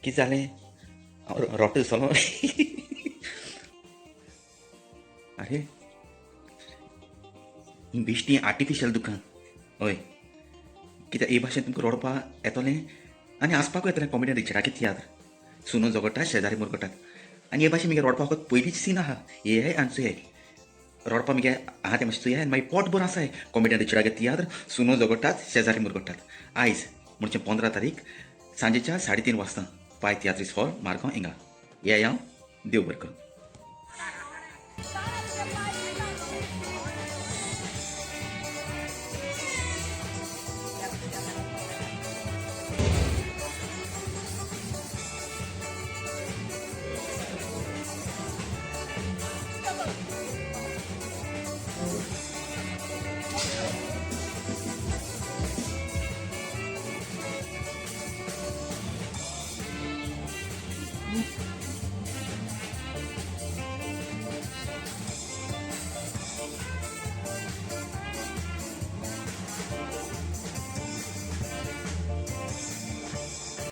कितें जालें? हांव रोटो दिसलो. आरे, ही बेश्टी आर्टिफिशियल दुकान. हय, कित्याक हे भाशेन तुमकां रडपा येतलें आनी हांसपाकूय येतलें. कॉमेडियन रिचर्डागे तियात्र सुनो झगडटा, शेजारी मुरगटात. आनी हे भाशेन मुगे रडपा फकत पयलींच सीन आहा. हे आनी चोयाय, रडपा मुगे आहा तें मातशें चोयाय आनी मागीर पोट भर आसाय. कॉमेडियन रिचर्डागे तियात्र सुनो झगडटात, शेजारी मुरगटात. आयज म्हणजे 15 तारीख सांजेच्या 3:30 वाजता पाय तियात्रीस हॉल, मारगांव हिंगा. ये हांव. देव बरें करूं.